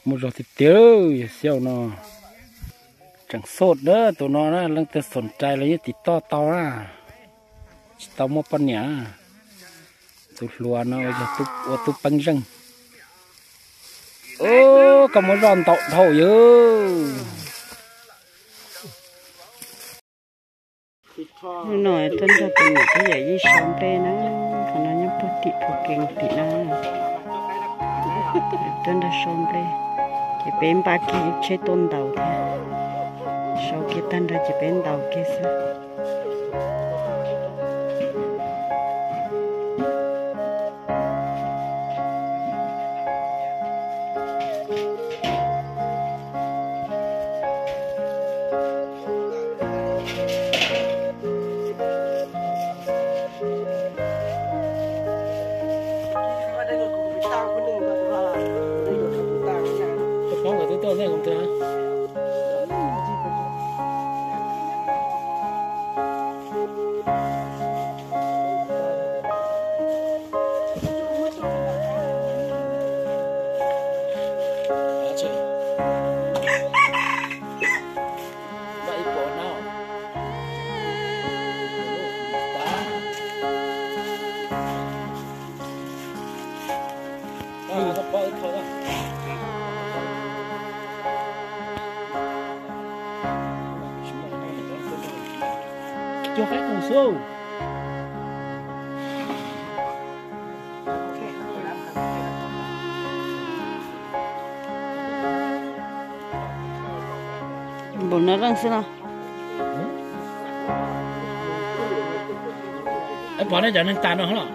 Muaj zog tiag tiag, yog xyov no. Tseem xoj na, tus no na, leej twg xom rais los yeej tim toj tau na. Tsis tau muaj poj niam. Tus hluas no yog ua tub peeb zeej. Koj muaj zog ntau dhau yawg. Hnub no tuaj nrog tus niam thiab yawm yij sau nplej na, qhov no nyob puag tim phu kees tim na. Tuaj nrog sau nplej, ces peb npaj kiag ib tsheb tuaj ntaus thiab. Sau kiag tag nrho ces peb ntaus kiag xwb. Cua qaib qus xwb. Npaum no leej xwb no. Pom nej cov neeg tas no los.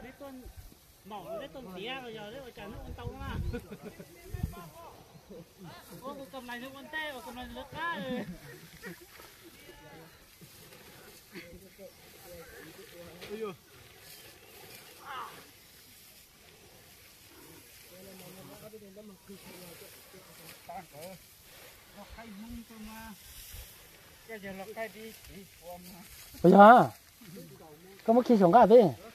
Neb tuaj maum, neb tuaj ntiav los yog neb ua cas neb ua ntau na? Ua kuv kam lais neb ua ntej, ua kam lais neb qab. Puas yog? Koj muab khi saum nqaj peb.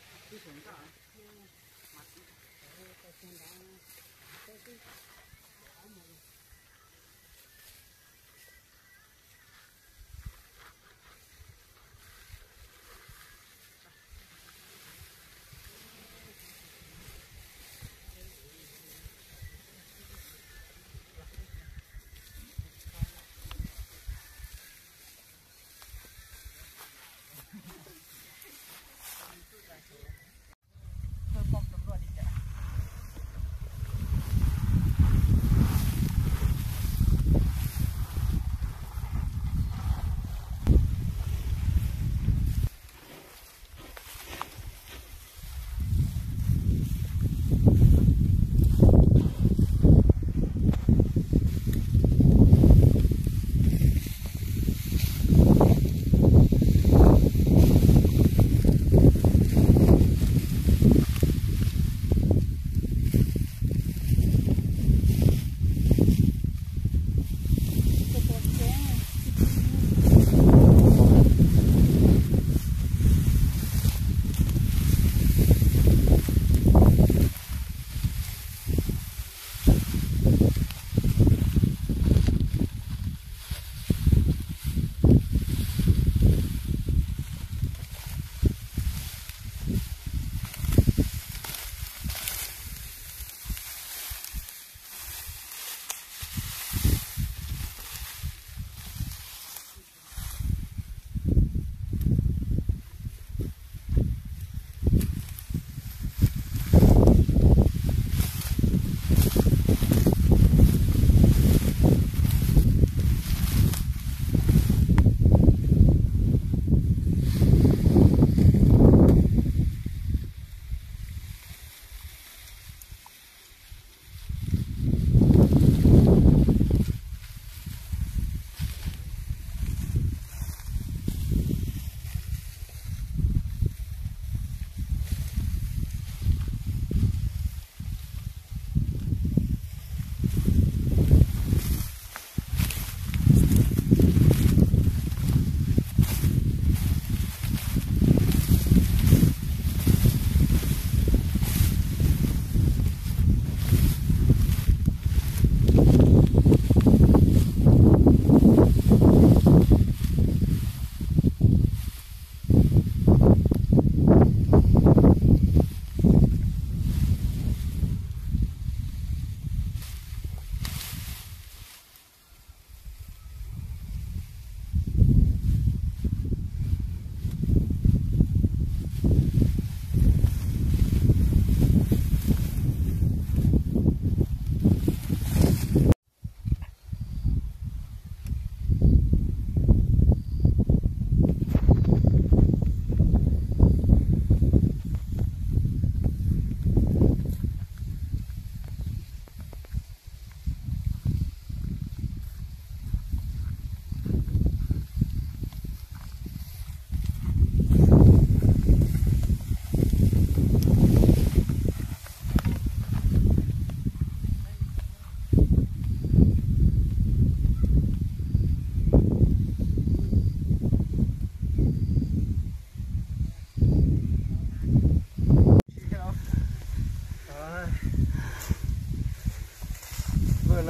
Koj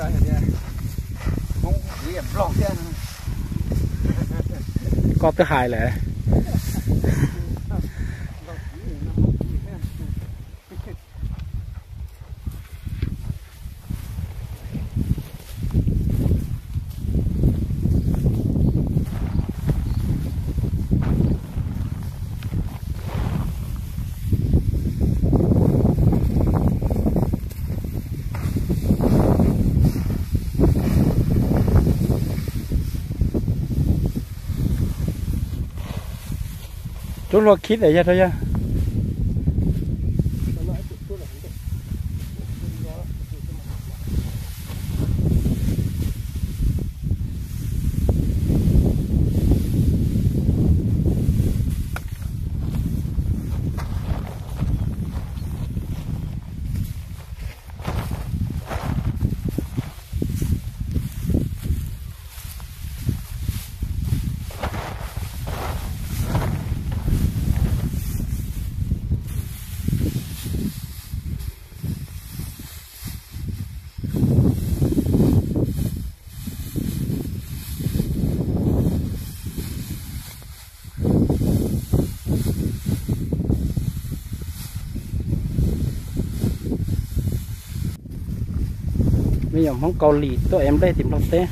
twb hais lawm. Rub hlua khib yog rau yog. Me nyuam Hmoob Kaus Lim tuaj ev nplej tim Nplog teb.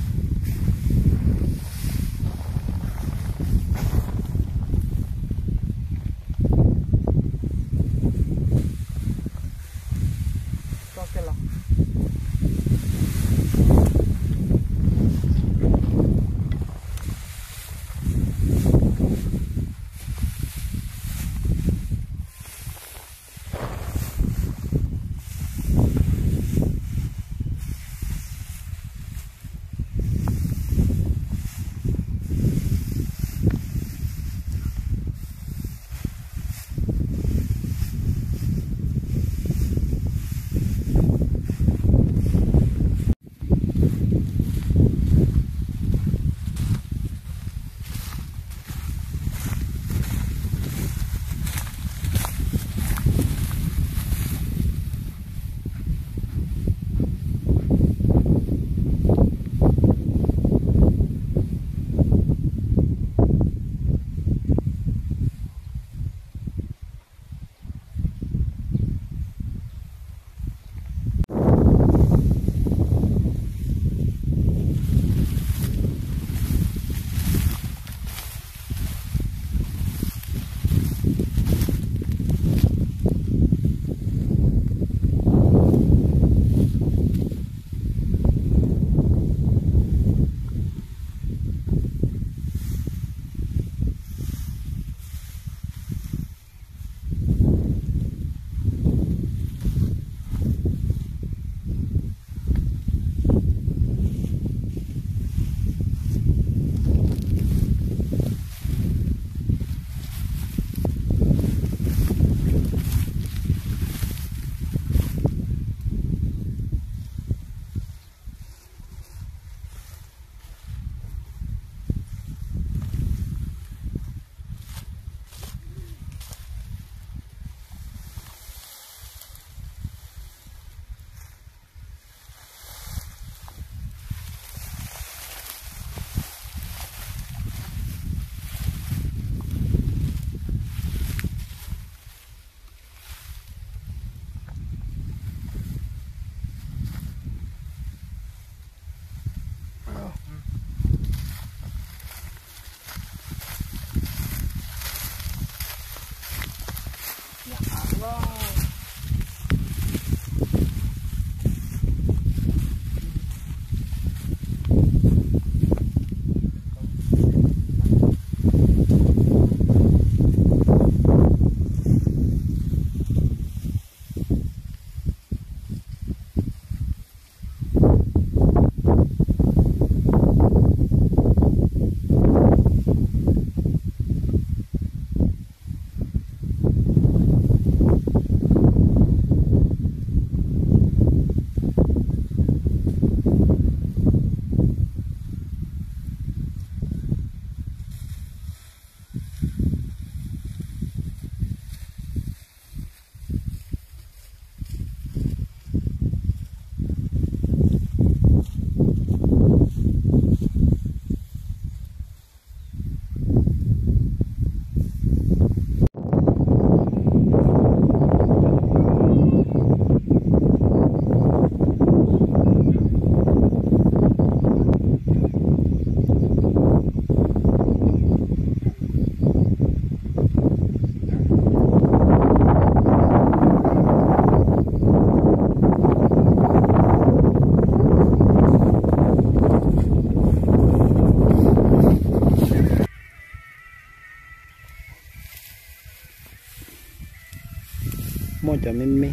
Me me.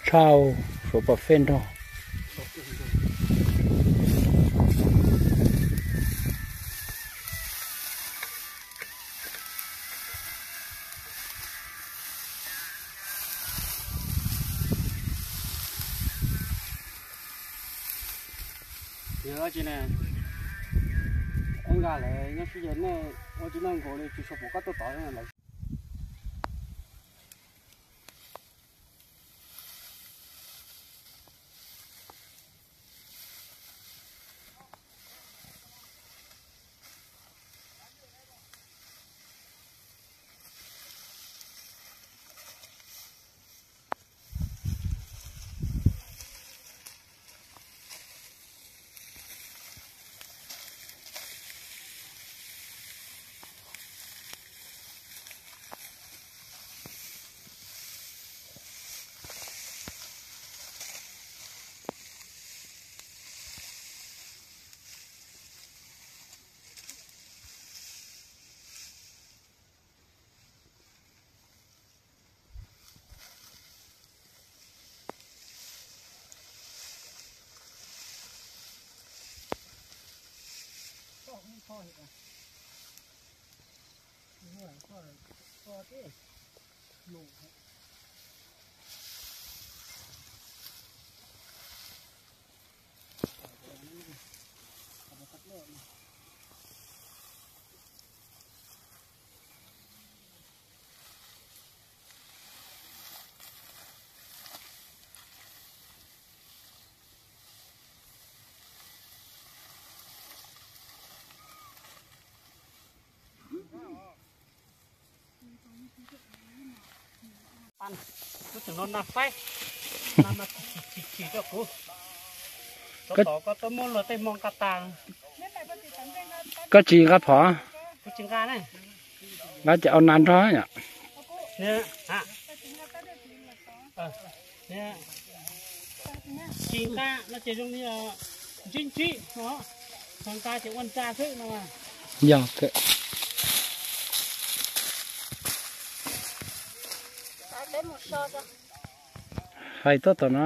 Tshaj, suav pom fej nrog. Yog dab tsi ne? Ib nqa lawm nyob sib ze nej ua tsis noj nkaus li, tsis tshua pom koj tuaj tod lawm. Lub tseem no na faib, na mas chim chim chim rau kuv. Tab tom koj tuaj muab luag tej hmo nqa tas. Koj tsis nqa phom? Kuv tsis nqa ne. Nqa ces au nas nrog yom. Tsis nqa no ces zoo li ntsib ntsib no, txhob nqa ces ua ntsa xwb no. Yog, hais tuaj tom no.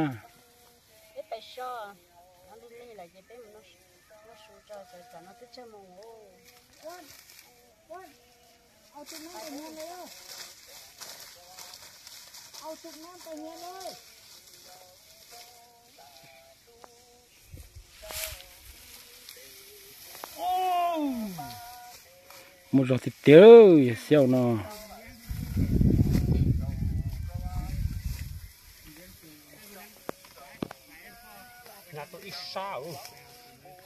Muaj zog tiag tiag, yog xyov no.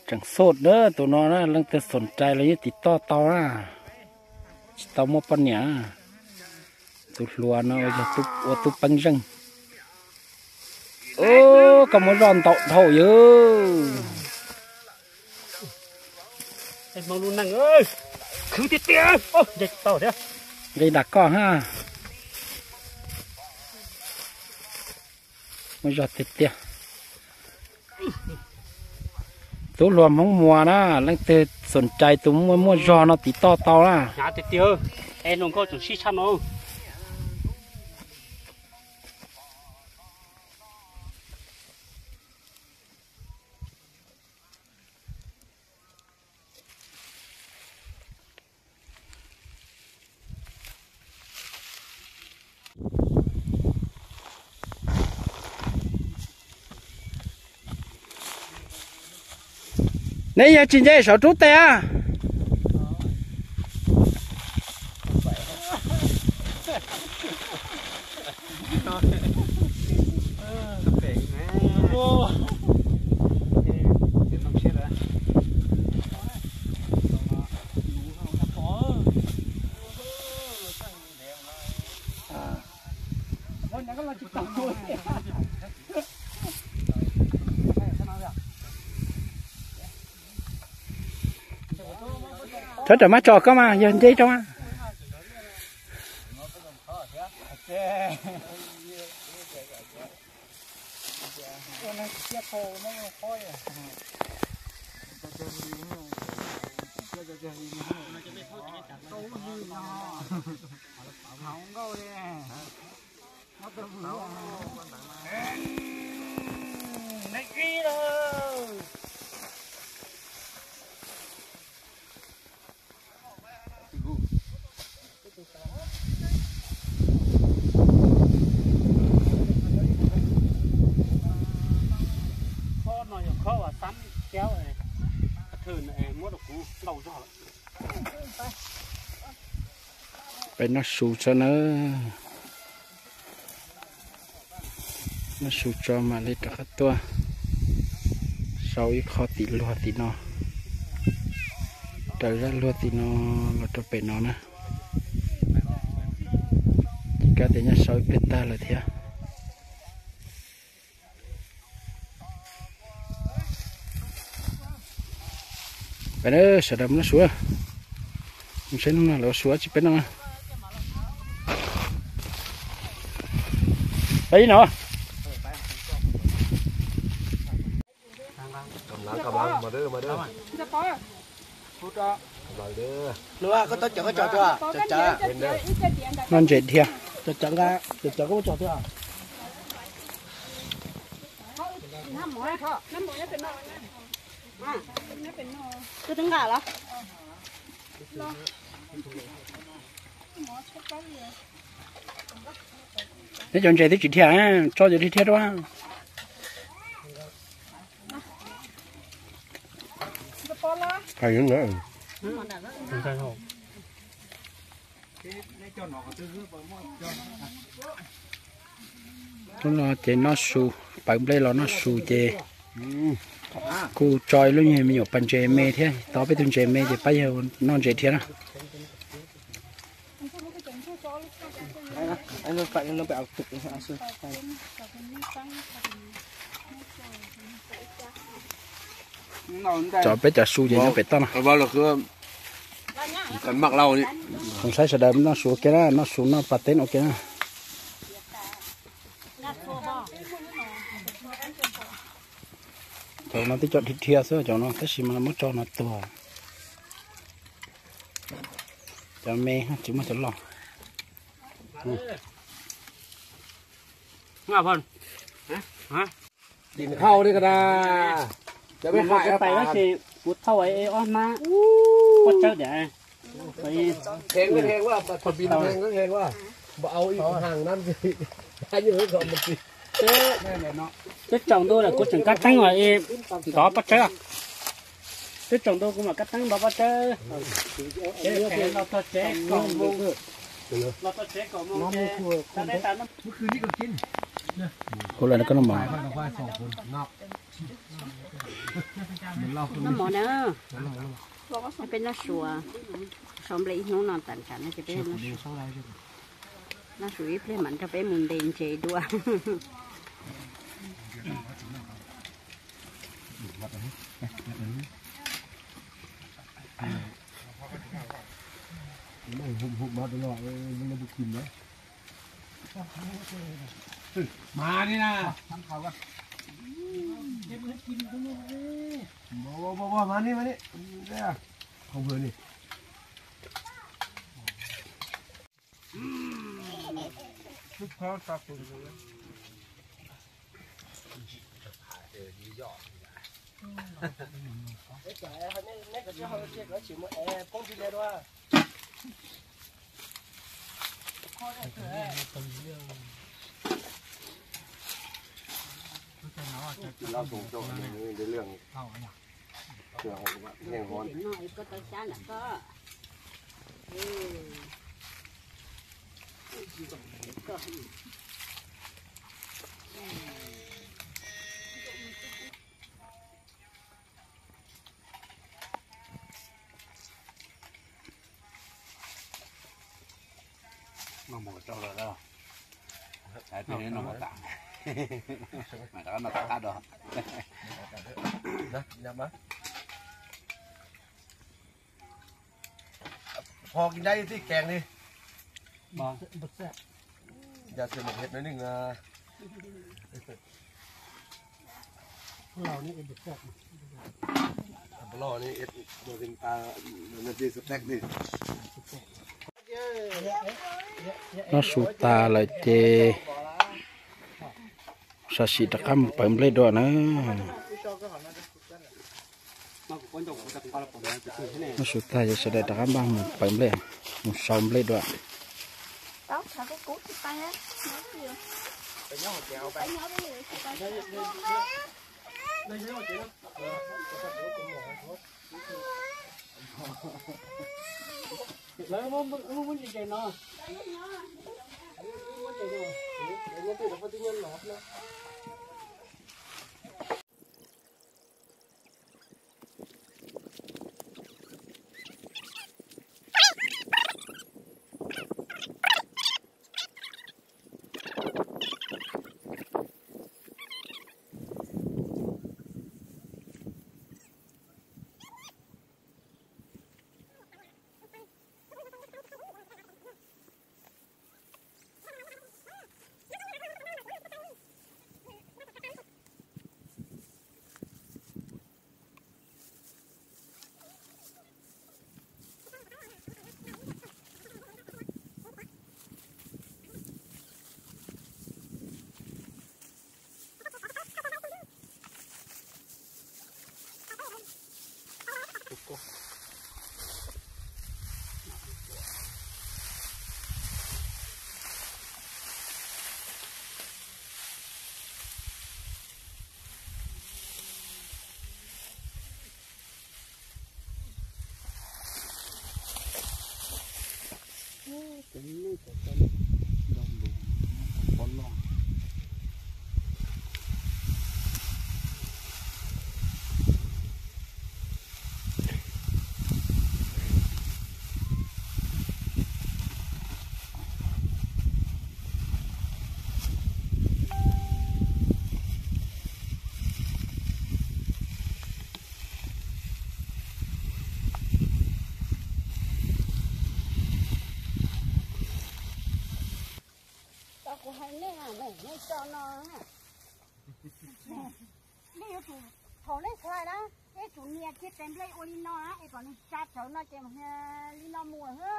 Tseem xoj na tus no na, leej twg xoom cai los yeej tiv toj tau na. Tsis tau muaj poj niam. Tus hluas no yog ua tub peeb zeej. Koj muab zoj ntau dhau yog. Khwv tiag tiag, nqi dam koj ha. Muaj zog tiag tiag. Tub hluas Hmoob Muas na, leej twg xoom cai tus muaj muaj zog no tiv toj tau na. Hnyav tiag tiag, es nus nkauj tseem sib tshaj no. Neb yog tsis nce saum rub tes a? Rov ram mab tso koj mas yog nce rau mas. Peb noj su tso nawb. Noj su tso mam li rov qab tuaj sau ib qho tim luag tim no, raws zaj luag tim no los rau pem no na. Ces kab tias nyob sau ib pliag tag lawm thiab. Peb sawv daws mus noj su, mus saib hnub no lawv ua su dab tsi peb noj. Peb no. Noj ntses dhia. Twb nqa los. Neb cov ntses twb tsis dhia, tso cov dhia dhia rau. Hnub no ces noj su, pawv nplej los noj su ces kuj tso ib lub nyuag me nyuam pas ntses me thiab, tov peb tug ntses me ces pab yawg noj ntses thiab na. Tso peb cov su ces nyob pem toj no. Tsoom saib sawv daws noj su ua ke na, noj su noj pas teb ua ke na. Cov no twb cov dhia dhia xwb cov no, tab sis mas muab tso no tuag. Cov me tsis muaj cov loj. Dim thauj li ko na. Cov me hais tais tab sis kuv thauj ob hmab pob tsawb tias. Heev heev, pab thaum pib heev heev, npam au ib haag nab ntxi, nab nyob kom mus txi. Twb tsaus ntuj lawm kuv tseem kab teeb ua ib ntov pob tsawb. Twb tsaus ntuj kuv mam kab teeb ntov pob tsawb. Los txog tsev kaum moos, los txog tsev kaum moos ces. Hu lawm koj noj mov. Noj mov na, peb noj su, sau nplej ib hnub no tas tsam no ces peb noj su ib pliag mam nrog peb mus ntes ntses dua. Noj mov tso lawm, noj mov tas, mas rov qab noj tom qab dua. Ho kis dab txij kees li. Yog tsis mus hes nws neeg. Noj su tag lawm ces sawv tsees rov qab mus pawv nplej dua na. Noj su tag ces sawv daws rov qab npaj mus pawv nplej, mus sau nplej dua. Tau kuv hais nej, nej tso no, nej yuav tsum, thaum nej txhais na, nej tsum nias kiag tes nplej ua li no es kom nws tsa tsawv no ces li no mus xwb.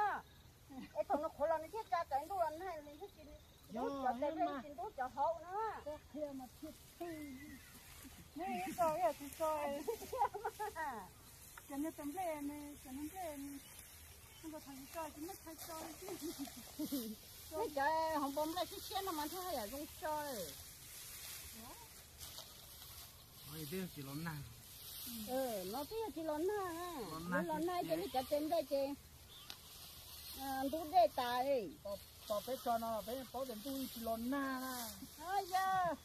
Es thaum nws qhuav los nws thiaj tsa tsawv ntuj los nag li thiab tsis ntub cov tes nplej tsis ntub cov hauv na. Cov niag tes nplej, cov niag nplej, thaum tso tsis muaj chaw tso li. Nej cov hauv npau nplej siab siab no mas thiaj yam zoo tso. No twb yog tsis los nag, nws los nag ces nej cov tes nplej ces ntub dej tas. Tos peb tso no peb paub tias ntuj tsis los nag na. Yog.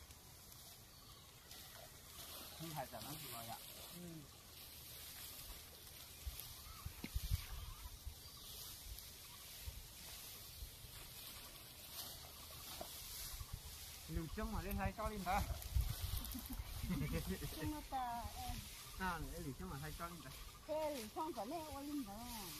Lwm xyoo mam li hlais tso li ntawd. Lwm xyoo mam hlais tso li ntawd. Lwm xyoo kom nej ua li ntawd.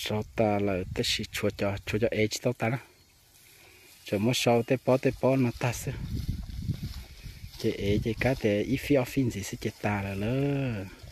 Sau tas lawm tab sis tshuav cov, tshuav cov ev tsis tau tas na. Tseem muab sau tej pob tej pob no tag xwb. Ces ev ces kab tias ib fij ob fij ntxiv xwb ces tas lawm lauj.